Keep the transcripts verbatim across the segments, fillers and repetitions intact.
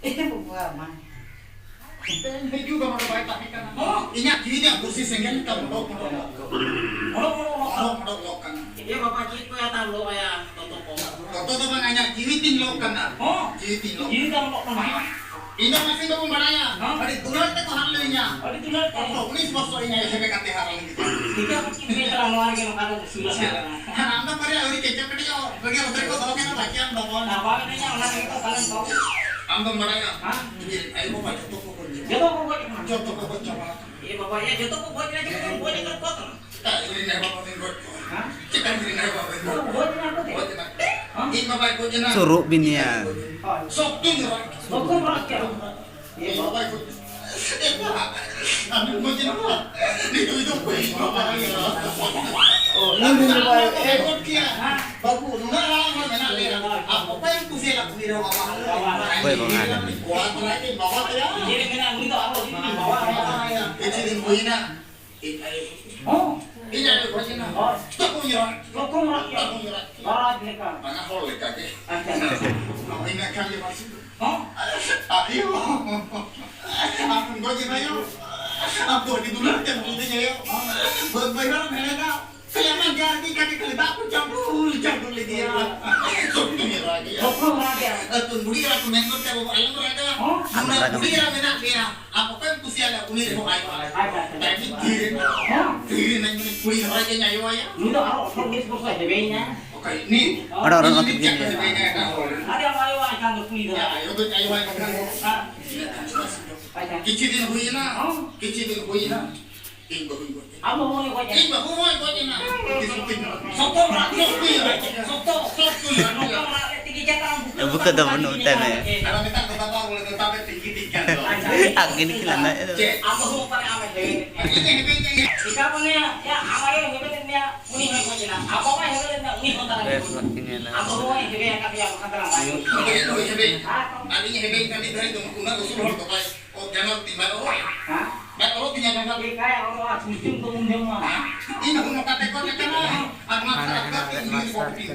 ᱮ ᱵᱟᱵᱟ ᱢᱟ᱾ ᱦᱤᱡᱩᱜ ᱫᱚ ᱱᱚᱰᱮ ᱵᱟᱭ ᱛᱟᱦᱮᱸ ᱠᱟᱱᱟ᱾ ᱦᱚᱸ᱾ ᱤᱧᱟᱜ ᱡᱤᱣᱤ ᱨᱮᱭᱟᱜ ᱵᱩᱥᱤ ᱥᱮᱸᱜᱮᱞ ᱞᱮᱠᱟ ᱢᱚᱰᱚᱜ, ᱢᱚᱰᱚᱜ, ᱢᱚᱰᱚᱜ, ᱢᱚᱰᱚᱜ, ᱢᱚᱰᱚᱜ ᱠᱟᱱᱟ᱾ ᱮ ᱵᱟᱵᱟ, ᱪᱮᱫ ᱠᱚ ᱭᱟ ᱛᱟᱢ ᱞᱚᱜ ᱟᱭᱟ, ᱫᱚᱛᱚ ᱠᱚ? ᱫᱚᱛᱚ ᱫᱚ ᱵᱟᱝ, ᱤᱧᱟᱜ ᱡᱤᱣᱤ ᱛᱤᱧ ᱞᱚᱜ ᱠᱟᱱᱟ᱾ ᱦᱚᱸ᱾ ᱡᱤᱣᱤ ᱛᱤᱧ ᱞᱚᱜ ᱡᱤᱣᱤ ᱛᱟᱢ ᱞᱚᱜ ᱠᱟᱱᱟ᱾ ᱤᱧ ᱫᱚ ᱢᱟᱹᱥᱤ ᱵᱟᱹᱵᱩᱢ ᱵᱟᱲᱟᱭᱟ, ᱦᱚᱸ᱾ ᱟᱹᱰᱤ ᱫᱩᱞᱟᱹᱲ ᱛᱮᱠᱚ ᱦᱟᱨ ᱞᱤᱧᱟ᱾ ᱟᱹᱰᱤ ᱫᱩᱞᱟᱹᱲ ᱛᱮ᱾ ᱚᱛᱨᱚ ᱩᱱᱤᱥ ᱵᱚᱨᱥᱚ ᱤᱧ ᱟᱭᱳ ᱦᱮᱵᱮ ᱠᱟᱛᱮ ᱦᱟᱨᱟ ᱞᱤᱧᱟ᱾ ᱴᱷᱤᱠ ᱜᱮᱭᱟ, ᱪᱮᱫ ᱯᱮ ᱪᱟᱞᱟᱜᱼᱟ, ᱱᱚᱣᱟ ᱨᱮᱜᱮ ᱱᱚᱝᱠᱟ ᱫᱚ ᱩᱥᱩᱞ ᱟᱠᱟᱱᱟ᱾ ᱦᱮᱸ, ᱟᱢ ᱫᱚ ᱯᱟᱨᱮ ᱟᱹᱣᱨᱤ ᱠᱮᱪᱮᱫ ᱠᱟᱹᱴᱤᱡ ᱨᱮᱜᱮ ᱚᱛᱨᱚ ᱠᱚ ᱫᱚᱦᱚ ᱠᱮᱫᱟ, ᱵᱟᱹᱠᱤᱭᱟᱢ ᱫᱚ ᱵᱚᱱ᱾ ᱱᱟᱯᱟᱭ ᱮᱱᱟᱭᱟ, ᱚᱱᱟ ᱛᱮᱜᱮ ᱛᱚ ᱯᱟᱞᱮᱱ ᱵᱟᱹᱵᱩ᱾ ᱟᱢ ᱫᱚᱢ ᱵᱟᱲᱟᱭᱟ? ᱦᱮᱸ᱾ ᱤᱧ ᱨᱮᱱ ᱟᱭᱳ ᱵᱟᱵᱟ ᱡᱚᱛᱚ ᱠᱚ ᱜᱚᱡ ᱮᱱᱟ᱾ ᱡᱚᱛᱚ ᱠᱚ ᱜᱚᱡ ᱮᱱᱟ? ᱡᱚᱛᱚ ᱠᱚ ᱜᱚᱡ ᱪᱟᱵᱟ ᱟᱠᱟᱱᱟ᱾ ᱮ ᱵᱟᱵᱟ, ᱮ, ᱡᱚᱛᱚ ᱠᱚ ᱜᱚᱡ ᱮᱱᱟ, ᱪᱮᱫ ᱠᱚ ᱜᱚᱡ ᱟᱠᱟᱫ ᱠᱚᱣᱟ ᱛᱚ? ᱪᱮᱫᱟᱜ ᱤᱧ ᱨᱮᱱ ᱟᱭᱳ ᱵᱟᱵᱟ ᱵᱟᱹᱧ ᱜᱚᱡ ᱠᱚᱣᱟ? ᱦᱮᱸ? ᱪᱮᱫᱟᱜ ᱤᱧ ᱨᱮᱱ ᱟᱭᱳ ᱵᱟᱵᱟ ᱵᱟᱹᱧ ᱜᱚᱡ ᱠᱚᱣᱟ? ᱜᱚᱡ ᱮᱱᱟ ᱠᱚ? ᱦᱮᱸ? ᱤᱧ ᱵᱟᱵᱟᱭ ᱜᱚᱡ ᱮᱱᱟ᱾ ᱥᱩᱨᱩᱜ ᱵᱤᱱ ᱭᱟ᱾ ᱦᱳᱭ᱾ ᱥᱚᱠᱛᱚᱧ ᱨᱟᱜ ᱠᱮᱫᱟ᱾ ᱥᱚᱠᱛᱚᱢ ᱨᱟᱜ ᱠᱮᱫᱟ? ᱤᱧ ᱵᱟᱵᱟᱭ ᱜᱚᱡ ᱮᱱᱟ᱾ ᱮ ᱵᱟᱵᱟ, ᱟᱢᱮᱢ ᱜᱚᱡ ᱮᱱᱟ ᱵᱟᱵᱟ? ᱱᱤᱛᱚᱜ ᱫᱚ ᱚᱠᱚᱭ ᱵᱟᱵᱟ ᱭᱟ? ᱚ, ᱱᱩᱭ ᱨᱮᱱ ᱵᱟᱵᱟ ᱭᱟ᱾ ᱵᱟᱵᱟ ᱵᱟᱵᱟ ᱜᱚᱡ ᱠᱮᱭᱟ᱾ ᱦᱮᱸ᱾ ᱵᱟᱹᱵᱩ, ᱱᱩᱱᱟᱹᱜ ᱦᱟᱲᱟᱢ ᱦᱚᱲ ᱢᱮᱱᱟᱜ ᱞᱮᱭᱟ᱾ ᱟᱢ ᱚᱠᱚᱭᱮᱢ ᱠᱩᱥᱤᱭᱟᱭᱟ ᱠᱩᱲᱤ ᱨᱮ ᱵᱟᱵᱟ? ᱚᱠᱚᱭ ᱵᱟᱵᱟ? ᱠᱚᱲᱟ ᱛᱟᱞᱟᱭ ᱵᱟᱵᱟ ᱛᱟᱭᱟ᱾ ᱤᱭᱟᱹ ᱨᱮ ᱢᱮᱱᱟᱜ, ᱩᱱᱤ ᱫᱚ ᱟᱨᱦᱚᱸ ᱡᱩᱫᱤ ᱵᱟᱵᱟ ᱦᱮᱸ᱾ ᱠᱤᱪᱷᱩ ᱫᱤᱱ ᱦᱩᱭᱱᱟ᱾ ᱤᱧ ᱟᱭᱳ᱾ ᱦᱚᱸ᱾ ᱤᱧ ᱟᱭᱳ ᱜᱚᱡ ᱮᱱᱟ᱾ ᱦᱳᱭ᱾ ᱛᱚᱠᱚᱧ ᱨᱟᱜ᱾ ᱛᱚᱠᱚᱧ ᱨᱟᱜ ᱠᱮᱫᱟ᱾ ᱛᱚᱠᱚᱧ ᱨᱟᱜ ᱠᱮᱫᱟ᱾ ᱨᱟᱡᱽ ᱞᱮᱠᱟ᱾ ᱵᱟᱝᱟ, ᱦᱚᱲ ᱞᱮᱠᱟ ᱜᱮ᱾ ᱟᱪᱪᱷᱟ᱾ ᱱᱚᱜᱼᱚᱭ ᱤᱱᱟᱹ ᱠᱷᱟᱱ ᱜᱮ ᱵᱟᱹᱥᱤ᱾ ᱦᱚᱸ᱾ ᱟᱭᱳ᱾ ᱟᱢ ᱜᱚᱡ ᱮᱱᱟ ᱭᱳ᱾ ᱟᱢ ᱫᱚ ᱟᱹᱰᱤ ᱫᱩᱞᱟᱹᱲ ᱛᱮᱢ ᱜᱚᱡ ᱮᱱᱟ ᱭᱳ᱾ ᱵᱟᱹᱫᱽ ᱵᱟᱹᱭᱦᱟᱹᱲ ᱮᱢ ᱦᱮᱲᱮᱫᱟ᱾ ᱥᱮ ᱟᱢᱟᱜ ᱡᱟᱦᱟᱸ ᱜᱮ ᱠᱟᱹᱴᱤᱡ ᱠᱷᱟᱹᱞᱤ ᱫᱟᱜ ᱠᱚ ᱪᱟᱰᱚ, ᱪᱟᱰᱚ ᱞᱤᱫᱤᱭᱟ᱾ ᱛᱚᱠᱚᱧ ᱨᱟᱜ ᱠᱮᱫᱟ᱾ ᱛᱚᱠᱚᱧ ᱨᱟᱜ ᱠᱮᱫᱟ᱾ ᱟᱹᱛᱩ ᱵᱩᱰᱷᱤ ᱮᱨᱟ ᱠᱚ ᱢᱮᱱ ᱜᱚᱫ ᱠᱮᱫᱟ, "ᱵᱟᱹᱵᱩ, ᱟᱞᱚᱢ ᱨᱟᱜᱟ᱾ ᱦᱚᱸ᱾ ᱱᱩᱱᱟᱹᱜ ᱵᱩᱰᱷᱤ ᱮᱨᱟ ᱢᱮᱱᱟᱜ ᱢᱮᱭᱟ᱾ ᱟᱢ ᱚᱠᱚᱭᱮᱢ ᱠᱩᱥᱤᱭᱟᱭᱟ?" ᱩᱱᱤ ᱨᱮᱦᱚᱸ ᱟᱭᱳ ᱟᱭ᱾ ᱟᱪᱪᱷᱟ, ᱟᱪᱪᱷᱟ᱾ ᱛᱟᱭ ᱢᱤᱫ ᱫᱤᱱ ᱨᱮ, ᱦᱮᱸ᱾ ᱫᱤᱱ ᱨᱮ ᱢᱤᱫ ᱠᱩᱲᱤ ᱦᱚᱲ ᱜᱮᱧ ᱟᱭᱳ ᱟᱭᱟ᱾ ᱱᱩᱭ ᱫᱚ ᱟᱨᱚ ᱟᱴᱷᱨᱚ ᱩᱱᱤᱥ ᱵᱚᱪᱷᱚᱨ ᱦᱮᱵᱮᱭᱮᱱᱟ᱾ ᱚᱠᱚᱭ? ᱱᱤᱛ? ᱚᱲᱟᱜ ᱨᱮ ᱤᱧ ᱱᱤᱛ ᱪᱮᱫ ᱠᱚ ᱦᱮᱵᱮᱭᱮᱱᱟ ᱮᱴᱟᱜ ᱦᱚᱲ? ᱟᱨᱮ ᱟᱢ ᱟᱭᱳ ᱟᱭ ᱠᱷᱟᱱ ᱫᱚ ᱠᱩᱲᱤ ᱫᱚ᱾ ᱭᱟ, ᱟᱭᱳ ᱫᱚᱧ ᱟᱭᱳ ᱟᱭ ᱠᱟᱱ ᱜᱮ᱾ ᱦᱮᱸ᱾ ᱟᱪᱪᱷᱟ᱾ ᱠᱤᱪᱷᱩ ᱫᱤᱱ ᱦᱩᱭᱮᱱᱟ, ᱦᱮᱸ᱾ ᱠᱤᱪᱷᱩ ᱫᱤᱱ ᱦᱩᱭᱮᱱᱟ, ᱤᱧ ᱵᱟᱹᱦᱩᱧ ᱜᱚᱡ ᱮᱱᱟ᱾ ᱟᱢ ᱵᱟᱹᱦᱩ ᱦᱚᱸᱭ ᱜᱚᱡ ᱮᱱᱟ? ᱤᱧ ᱵᱟᱹᱦᱩ ᱦᱚᱸᱭ ᱜᱚᱡ ᱮᱱᱟ᱾ ᱥᱚᱠᱛᱚ ᱨᱟᱜ, ᱥᱚᱠᱛᱚ ᱨᱟᱜ, ᱥᱚᱠᱛᱚ, ᱥᱚᱠᱛᱚ ᱨᱟᱜ᱾ ᱱᱚᱝᱠᱟ ᱨᱟᱜ ᱞᱮ ᱛᱮᱜᱮ ᱪᱟᱞᱟᱜ ᱟᱢ᱾ ᱵᱩᱠᱟᱹ ᱫᱚ ᱵᱟᱹᱱᱩᱜ ᱛᱟᱭ ᱢᱮ᱾ ᱟᱨ ᱢᱮᱛᱟᱜ ᱠᱚ ᱵᱟᱵᱟ ᱵᱚᱞᱮ ᱫᱚ ᱛᱟᱵᱮ ᱛᱤᱧ ᱜᱤᱛᱤᱡ ᱠᱟᱱ ᱫᱚ᱾ ᱟᱪᱪᱷᱟ᱾ ᱟᱜ ᱜᱤᱰᱤ ᱠᱷᱤᱞᱟᱹᱱᱟ᱾ ᱪᱮᱫ? ᱟᱢ ᱵᱟᱹᱦᱩ ᱚᱠᱟᱨᱮ ᱟᱢᱮ ᱦᱮᱵᱮ? ᱤᱧ ᱦᱮᱵᱮ ᱜᱮ᱾ ᱪᱤᱠᱟ ᱵᱚᱞᱮ, ᱭᱟ, ᱟᱢ ᱟᱭᱳ ᱦᱮᱵᱮ ᱞᱮᱫ ᱢᱮᱭᱟ, ᱩᱱᱤ ᱦᱚᱸᱭ ᱜᱚᱡ ᱮᱱᱟ᱾ ᱟᱢ ᱵᱟᱵᱟᱭ ᱦᱮᱵᱮ ᱞᱮᱫ ᱢᱮᱭᱟ, ᱩᱱᱤ ᱦᱚᱸ ᱛᱟᱞᱟ ᱨᱮ ᱵᱮᱥ ᱜᱚᱡ ᱮᱱᱟ᱾ ᱵᱟᱹᱠᱤ ᱧᱮᱞᱟ᱾ ᱟᱢ ᱵᱟᱹᱦᱩ ᱦᱚᱸᱭ ᱦᱮᱵᱮ ᱟᱠᱟᱫ ᱢᱮᱭᱟ, ᱵᱟᱠᱷᱟᱱ ᱛᱟᱞᱟ ᱵᱟᱭ ᱜᱚᱡ ᱮᱱᱟ᱾ ᱦᱮᱵᱮ᱾ ᱦᱮᱸ? ᱟᱨ ᱤᱧ ᱦᱮᱵᱮ ᱠᱟᱱ ᱱᱤᱛ ᱫᱷᱟᱹᱨᱤᱡ ᱫᱚ ᱩᱱᱟᱹᱜ ᱩᱥᱩᱞ ᱦᱚᱲ ᱫᱚ ᱵᱟᱭ ᱚ, ᱡᱟᱸᱜᱟ ᱛᱤᱧ ᱵᱟᱭ ᱚᱨᱚᱜ᱾ ᱦᱮᱸ? ᱵᱟᱭ ᱚᱨᱚᱜ ᱛᱤᱧᱟ ᱡᱟᱸᱜᱟ᱾ ᱪᱮᱫ ᱞᱮᱠᱟᱭ ᱚᱨᱚᱜᱼᱟ? ᱥᱩᱨᱡᱚᱱ ᱫᱚ ᱩᱱ ᱡᱚᱢᱟ᱾ ᱦᱮᱸ? ᱤᱧ ᱫᱚ ᱱᱚᱝᱠᱟ ᱛᱮ ᱜᱚᱡ ᱟᱠᱟᱱᱟ᱾ ᱟᱨ ᱢᱟᱨᱥᱟᱞ ᱟᱨ ᱠᱟᱹᱴᱤᱡ ᱤᱧ ᱞᱟᱹᱭ ᱠᱚᱣᱟ᱾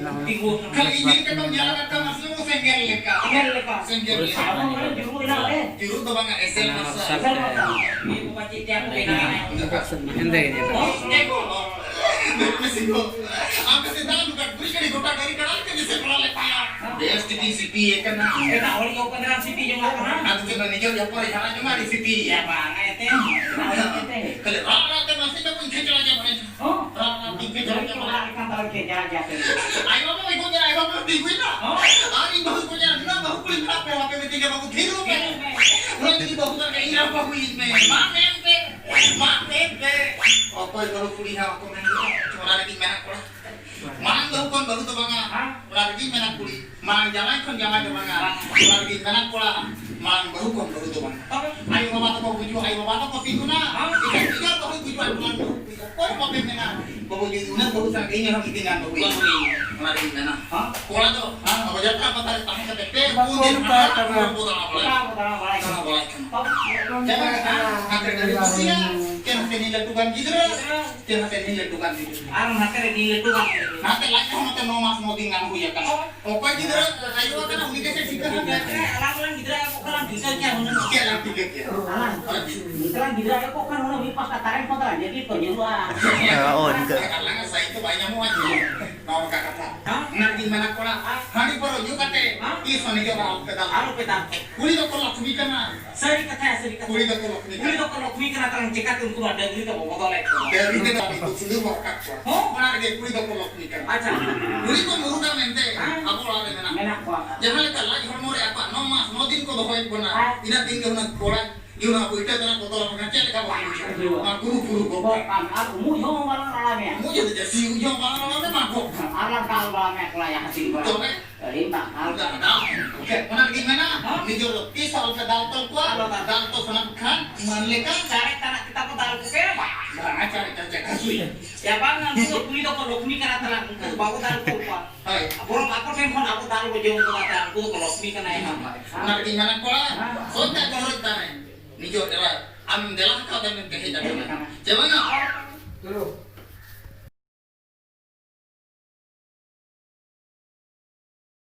ᱛᱤᱸᱜᱩ᱾ ᱠᱷᱟᱹᱞᱤ ᱤᱧ ᱧᱮᱞ ᱠᱟᱛᱮᱢ ᱧᱮᱞ ᱟᱠᱟᱫ ᱠᱚᱣᱟ, ᱢᱟᱥᱮ ᱥᱮᱸᱜᱮᱞ ᱞᱮᱠᱟ᱾ ᱥᱮᱸᱜᱮᱞ ᱞᱮᱠᱟ᱾ ᱥᱮᱸᱜᱮᱞ ᱞᱮᱠᱟ᱾ ᱟᱵᱚ ᱢᱟᱱᱮ ᱡᱩᱞᱩᱜ ᱮᱱᱟ ᱚᱸᱰᱮ᱾ ᱡᱩᱞᱩᱜ ᱫᱚ ᱵᱟᱝᱟ, ᱮᱥᱮᱞ ᱢᱟᱨᱥᱟᱞ᱾ ᱮᱥᱮᱞ ᱢᱟᱨᱥᱟᱞ᱾ ᱢᱤᱫ ᱵᱚᱠᱟ ᱪᱮᱫ ᱛᱮ ᱟᱠᱚ ᱵᱮᱱᱟᱣ ᱮᱱᱟ᱾ ᱦᱮᱸᱫᱮ ᱜᱮ ᱧᱮᱞᱚᱜ ᱠᱟᱱᱟ᱾ ᱦᱮᱸ, ᱜᱚ᱾ ᱟᱯᱮ ᱥᱮᱫ ᱫᱟᱜ ᱞᱩᱠᱟ ᱜᱩᱨᱤᱡ ᱠᱟᱹᱴᱤᱡ ᱜᱚᱴᱟ ᱰᱟᱹᱝᱨᱤ ᱠᱟᱲᱟ ᱞᱮᱠᱟ ᱡᱮᱥᱮ ᱠᱚᱲᱟ ᱞᱮ ᱯᱟᱭᱟ᱾ ᱵᱮᱥ ᱴᱷᱤᱠ ᱤᱧ ᱥᱤᱯᱤᱭᱮ ᱠᱟᱱᱟ᱾ ᱮᱴᱟᱜ ᱦᱚᱲ ᱜᱮ ᱚᱠᱚᱭ ᱫᱟᱨᱟᱢ ᱥᱤᱯᱤ ᱡᱚᱝᱟᱜ ᱠᱟᱱᱟ? ᱟᱫᱚ ᱪᱮᱫ ᱱᱤᱡᱮᱨ ᱡᱚᱯᱚᱨ ᱡᱷᱟᱲᱟ ᱡᱚᱝᱟ ᱨᱮ ᱥᱤᱯᱤ? ᱭᱟ ᱵᱟᱝᱟ ᱮᱱᱛᱮ᱾ ᱠᱷᱟᱹᱞᱤ ᱨᱟᱜ ᱨᱟᱜ ᱛᱮ ᱱᱟᱥᱮ ᱫᱚ ᱵᱟᱹᱧ ᱠᱷᱮᱪᱲᱟ ᱡᱚᱝᱟ᱾ ᱦᱚᱸ? ᱨᱟᱜ ᱨᱟᱜ ᱛᱮ ᱠᱷᱮᱪᱲᱟ ᱡᱚᱝᱟ᱾ ᱚᱲᱟᱜ ᱨᱮ ᱠᱷᱟᱱ ᱛᱟᱞᱮ ᱠᱷᱮᱪᱲᱟ ᱜᱮᱭᱟ ᱯᱮ᱾ ᱟᱭᱳ ᱵᱟᱵᱟ ᱵᱟᱹᱧ ᱠᱷᱚᱡᱟ, ᱟᱭᱳ ᱵᱟᱵᱟ ᱛᱤᱸᱜᱩᱭ ᱱᱟ᱾ ᱦᱚᱸ? ᱟᱨ ᱤᱧ ᱵᱟᱹᱦᱩ ᱠᱷᱚᱡᱟ, ᱱᱩᱱᱟᱹᱜ ᱵᱟᱹᱦᱩ ᱠᱩᱲᱤ ᱢᱮᱱᱟᱜ ᱯᱮᱭᱟ, ᱵᱟᱯᱮ ᱢᱤᱛᱟᱹᱧᱟ ᱵᱟᱹᱵᱩ ᱛᱷᱤᱨᱚᱜ ᱢᱮ᱾ ᱦᱮᱸ, ᱦᱮᱸ᱾ ᱱᱩᱱᱟᱹᱜ ᱡᱩᱫᱤ ᱵᱟᱹᱦᱩ ᱥᱟᱨ ᱜᱮ ᱤᱧ ᱨᱮᱱ ᱵᱟᱹᱦᱩᱭᱤᱧ ᱢᱮ᱾ ᱢᱟ ᱢᱮᱱ ᱯᱮ, ᱢᱟ ᱢᱮᱱ ᱯᱮ᱾ ᱚᱠᱚᱭ ᱵᱟᱹᱦᱩ ᱠᱩᱲᱤ ᱦᱟᱸᱜ ᱵᱟᱠᱚ ᱢᱮᱱ ᱠᱮᱫᱟ? ᱚᱱᱟ ᱨᱮᱜᱮᱧ ᱢᱮᱱᱟᱜ ᱠᱚᱲᱟ᱾ ᱢᱟᱲᱟᱝ ᱵᱟᱹᱦᱩ ᱠᱷᱚᱱ ᱵᱟᱹᱦᱩ ᱫᱚ ᱵᱟᱝᱟ᱾ ᱦᱮᱸ? ᱚᱱᱟ ᱨᱮᱜᱮᱧ ᱢᱮᱱᱟ ᱠᱩᱲᱤ᱾ ᱢᱟᱲᱟᱝ ᱡᱟᱶᱟᱭ ᱠᱷᱚᱱ ᱡᱟᱶᱟᱭ ᱫᱚ ᱵᱟᱝᱟ᱾ ᱵᱟᱝᱟ᱾ ᱚᱱᱟ ᱨᱮᱜᱮᱧ ᱢᱮᱱᱟ ᱠᱚᱲᱟ, ᱢᱟᱲᱟᱝ ᱵᱟᱹᱦᱩ ᱠᱷᱚᱱ ᱵᱟᱹᱦᱩ ᱫᱚ ᱵᱟᱝᱟ᱾ ᱛᱚᱵᱮ? ᱟᱭᱳ ᱵᱟᱵᱟ ᱛᱟᱠᱚ ᱜᱩᱡᱩᱜ, ᱟᱭᱳ ᱵᱟᱵᱟ ᱛᱟᱠᱚ ᱛᱤᱸᱜᱩᱱᱟ᱾ ᱦᱮᱸ? ᱮᱴᱟᱜ ᱮᱴᱟᱜ ᱵᱟᱹᱦᱩᱭ ᱜᱩᱡᱩᱜᱼᱟ, ᱢᱟᱲᱟᱝ ᱵᱟᱹᱦᱩ ᱜᱩᱡᱩᱜᱼᱟ᱾ ᱚᱠᱚᱭ ᱵᱟᱯᱮ ᱢᱮᱱᱟ? ᱵᱟᱹᱵᱩ ᱡᱩᱫᱤ ᱩᱱᱟᱹᱜ ᱵᱟᱹᱦᱩ ᱥᱟᱶ ᱤᱧ ᱦᱚᱸ ᱢᱤᱫ ᱫᱤᱱ ᱜᱟᱱ ᱵᱟᱹᱦᱩ ᱤᱧ᱾ ᱵᱟᱹᱦᱩ ᱤᱧ᱾ ᱚᱱᱟ ᱨᱮᱜᱮᱧ ᱢᱮᱱᱟ᱾ ᱦᱮᱸ? ᱠᱚᱲᱟ ᱫᱚ, ᱦᱮᱸ? ᱟᱵᱚ ᱡᱟᱛᱨᱟ ᱯᱟᱛᱟ ᱨᱮ ᱛᱟᱦᱮᱸ ᱠᱟᱛᱮ ᱯᱮ ᱯᱩᱱ ᱫᱤᱱ ᱦᱟᱱᱟ ᱠᱚᱲᱟ ᱠᱚ ᱫᱟᱬᱟ ᱵᱟᱲᱟᱭᱟ᱾ ᱫᱟᱬᱟ ᱵᱟᱲᱟᱭᱟ᱾ ᱫᱟᱬᱟ ᱵᱟᱲᱟᱭ ᱠᱟᱱᱟ᱾ ᱛᱚᱵᱮ? ᱪᱮᱫ ᱞᱮᱠᱟ? ᱦᱟᱱᱛᱮ ᱰᱟᱹᱝᱨᱤ ᱠᱩᱥᱤᱭᱟ, ᱪᱮ ᱦᱟᱱᱛᱮ ᱱᱤᱡ ᱞᱟᱹᱴᱩ ᱜᱟᱱ ᱜᱤᱫᱽᱨᱟᱹ, ᱪᱮ ᱦᱟᱱᱛᱮ ᱱᱤᱡ ᱞᱟᱹᱴᱩ ᱜᱟᱱ ᱜᱤᱫᱽᱨᱟᱹ᱾ ᱟᱨ ᱦᱟᱱᱛᱮ ᱨᱮ ᱱᱤᱡ ᱞᱟᱹᱴᱩ ᱜᱟᱱ ᱜᱤᱫᱽᱨᱟᱹ᱾ ᱦᱟᱱᱛᱮ ᱞᱟᱡ ᱦᱚᱸ ᱱᱚᱛᱮ ᱱᱚ ᱢᱟᱥ ᱱᱚ ᱫᱤᱱ ᱜᱟᱱ ᱦᱩᱭ ᱟᱠᱟᱱᱟ᱾ ᱚᱠᱚᱭ ᱜᱤᱫᱽᱨᱟᱹ ᱟᱭᱳ ᱟᱠᱟᱱᱟ, ᱩᱱᱤ ᱜᱮᱥᱮ ᱴᱷᱤᱠᱟᱹ ᱦᱟᱱᱛᱮ ᱦᱟᱱᱛᱮ᱾ ᱟᱞᱟᱝ ᱨᱮᱱ ᱜᱤᱫᱽᱨᱟᱹ ᱟᱭᱳ ᱠᱚ ᱠᱟᱱᱟ, ᱴᱷᱤᱠᱟᱹ ᱜᱮᱭᱟ ᱦᱩᱱᱟᱹᱝ᱾ ᱪᱮᱫ ᱞᱟᱝ ᱴᱷᱤᱠᱟᱹ ᱠᱮᱭᱟ? ᱟᱞᱟᱝ, ᱱᱤᱛᱚᱜ ᱨᱮᱱ ᱜᱤᱫᱽᱨᱟᱹ ᱟᱭᱳ ᱠᱚ ᱠᱟᱱᱟ, ᱦᱩᱱᱟᱹᱝ ᱢᱤᱫ ᱯᱟᱥᱴᱟ ᱛᱟᱨᱮᱱ ᱠᱚ ᱛᱟᱞᱟᱝ ᱡᱟᱹᱯᱤᱫ ᱠᱚ ᱧᱩᱨᱩᱜᱼᱟ᱾ ᱦᱮᱸ, ᱚ, ᱤᱱᱠᱟᱹ᱾ ᱟᱨ ᱟᱞᱟᱝᱟᱜ ᱥᱟᱭᱤᱡ ᱫᱚ ᱵᱟᱭ ᱧᱟᱢᱚᱜᱼᱟ ᱡᱮ᱾ ᱱᱚᱣᱟ ᱠᱟ ᱠᱟᱛᱷᱟ᱾ ᱦᱮᱸ? ᱚᱱᱟ ᱜᱮᱧ ᱢᱮᱱᱟ ᱠᱚᱲᱟ, ᱦᱮᱸ? ᱦᱟᱺᱰᱤ ᱯᱟᱹᱣᱨᱟᱹ ᱧᱩ ᱠᱟᱛᱮ ᱦᱮᱸ? ᱛᱤᱥ ᱦᱚᱸ ᱱᱤᱡᱮᱨ ᱟᱞᱚᱯᱮ ᱫᱟᱞ᱾ ᱟᱞᱚᱯᱮ ᱫᱟᱞ᱾ ᱠᱩᱲᱤ ᱫᱚᱠᱚ ᱞᱚᱠᱷᱢᱤ ᱠᱟᱱᱟ᱾ ᱥᱟᱹᱨᱤ ᱠᱟᱛᱷᱟ, ᱥᱟᱹᱨᱤ ᱠᱟᱛᱷᱟ᱾ ᱠᱩᱲᱤ ᱫᱚᱠᱚ ᱞᱚᱠᱷᱢᱤ ᱠᱩᱲᱤ ᱠᱟᱱᱟ᱾ ᱫᱚᱠᱚ ᱞᱚᱠᱷᱢᱤ ᱠᱟᱱᱟ, ᱛᱟᱦᱞᱮ ᱪᱮᱠᱟᱛᱮ ᱩᱱᱠᱩ ᱢᱟ ᱰᱟᱹᱝᱨᱤ ᱛᱮᱵᱚ ᱵᱚᱫᱚᱞᱮᱫ ᱠᱚᱣᱟ᱾ ᱰᱟᱹᱝᱨᱤ ᱛᱮ ᱵᱟᱝ, ᱩᱱᱠᱩ ᱥᱤᱸᱫᱩᱨ ᱵᱚ ᱨᱟᱠᱟᱵ ᱠᱚᱣᱟ᱾ ᱦᱚᱸ? ᱚᱱᱟ ᱨᱮᱜᱮ ᱠᱩᱲᱤ ᱫᱚᱠᱚ ᱞᱚᱠᱷᱢᱤ ᱠᱟᱱᱟ᱾ ᱟᱪᱪᱷᱟ᱾ ᱠᱩᱲᱤ ᱠᱚ ᱢᱩᱨᱩᱫᱟ ᱢᱮᱱᱛᱮ ᱦᱮᱸ? ᱟᱵᱚ ᱚᱲᱟᱜ ᱨᱮ ᱢᱮᱱᱟᱜ ᱢᱮᱱᱟᱜ ᱠᱚᱣᱟ᱾ ᱡᱟᱦᱟᱸ ᱞᱮᱠᱟ ᱞᱟᱡ ᱦᱚᱲᱢᱚ ᱨᱮ ᱟᱠᱚᱣᱟᱜ ᱱᱚ ᱢᱟᱥ, ᱱᱚ ᱫᱤᱱ ᱠᱚ ᱫᱚᱦᱚᱭᱮᱫ ᱵᱚᱱᱟ, ᱦᱮᱸ᱾ ᱤᱱᱟᱹ ᱫᱤᱱ ᱜᱮ ᱦᱩᱱᱟᱹᱝ ᱠᱚᱲᱟ ᱡᱩᱱᱟ ᱠᱚ ᱤᱴᱟᱹ ᱫᱟᱱᱟ ᱠᱚ ᱛᱚᱞ ᱟᱠᱟᱱ, ᱪᱮᱫ ᱞᱮᱠᱟ ᱵᱚᱱ ᱵᱩᱡᱷᱟᱹᱣᱟ? ᱦᱩᱭᱩᱜᱼᱟ᱾ ᱱᱚᱣᱟ ᱠᱩᱨᱩ ᱠᱩᱨᱩ ᱠᱚ᱾ ᱵᱚᱦᱚᱜ ᱠᱟᱱ ᱟᱨ ᱩᱢᱩᱜ ᱡᱚᱦᱚᱜ ᱦᱚᱸ ᱵᱟᱞᱟᱝ ᱞᱟᱲᱟ ᱢᱮᱭᱟ᱾ ᱩᱢᱩᱜ ᱡᱚᱦᱚᱜ ᱫᱚ ᱪᱮᱫ, ᱥᱤ ᱩᱢᱩᱜ ᱡᱚᱦᱚᱜ ᱵᱟᱞᱟᱝ ᱞᱟᱲᱟ ᱢᱮᱭᱟ, ᱢᱟᱜᱚᱜ ᱠᱟᱱ᱾ ᱟᱨ ᱞᱟᱝ ᱫᱟᱞ ᱵᱟᱲᱟ ᱢᱮᱭᱟ ᱠᱚᱲᱟ ᱡᱟᱦᱟᱸ ᱛᱤᱱ ᱵᱟᱲᱟ᱾ ᱛᱚᱵᱮ? ᱟᱹᱰᱤ ᱢᱟᱨᱟᱝ᱾ ᱫᱟᱞ, ᱫᱟᱞ᱾ ᱚᱱᱟ ᱞᱟᱹᱜᱤᱫ ᱢᱮᱱᱟ, ᱦᱚᱸ? ᱱᱤᱡᱮᱨ ᱫᱚ ᱛᱤᱥ ᱦᱚᱸ ᱟᱞᱚᱯᱮ ᱫᱟᱞ ᱛᱚᱞ ᱠᱚᱣᱟ᱾ ᱟᱞᱚ ᱫᱟᱞ᱾ ᱫᱟᱞ ᱛᱚᱞ ᱥᱟᱱᱟ ᱠᱚ ᱠᱷᱟᱱ, ᱢᱟᱹᱱ ᱞᱮᱠᱟ᱾ ᱪᱟᱨᱮᱡ ᱛᱟᱱᱟᱜ ᱠᱮᱛᱟ ᱠᱚ ᱫᱟᱞ ᱠᱚᱯᱮ᱾ ᱵᱟᱝᱟ, ᱪᱟᱨᱮᱡ, ᱪᱟᱨᱮᱡ, ᱦᱟᱹᱥᱩᱭᱟ᱾ ᱭᱟ ᱵᱟᱝ, ᱩᱱᱠᱩ ᱫᱚ ᱠᱩᱲᱤ ᱫᱚᱠᱚ ᱞᱚᱠᱷᱢᱤ ᱠᱟᱱᱟ ᱛᱟᱞᱟᱝ, ᱩᱱᱠᱩ ᱫᱚ ᱵᱟᱵᱚ ᱫᱟᱞ ᱛᱚᱞ ᱠᱚᱣᱟ᱾ ᱦᱳᱭ᱾ ᱵᱚᱨᱚᱝ ᱟᱠᱚ ᱴᱷᱮᱱ ᱠᱷᱚᱱ ᱟᱵᱚ ᱫᱟᱞ ᱵᱚ ᱡᱚᱢ ᱠᱟᱫᱟ, ᱛᱟᱦᱞᱮ ᱩᱱᱠᱩ ᱫᱚᱠᱚ ᱞᱚᱠᱷᱢᱤ ᱠᱟᱱᱟ ᱮᱱᱟᱝ᱾ ᱚᱱᱟ ᱞᱟᱹᱜᱤᱫ ᱢᱮᱱᱟ ᱠᱚᱲᱟ, ᱦᱮᱸ᱾ ᱥᱚᱡᱽ ᱛᱮ ᱜᱚᱦᱚᱨᱚᱡ ᱛᱟᱦᱮᱸ᱾ ᱱᱤᱡᱮᱨ ᱮᱨᱟ, ᱟᱢ ᱫᱮᱞᱟ ᱟᱠᱟᱫ ᱢᱮᱱᱛᱮ ᱦᱮᱡ ᱟᱠᱟᱱᱟ᱾ ᱦᱮᱡ ᱟᱠᱟᱱᱟ᱾ ᱪᱮ ᱵᱟᱝᱟ? ᱪᱚᱞᱚ᱾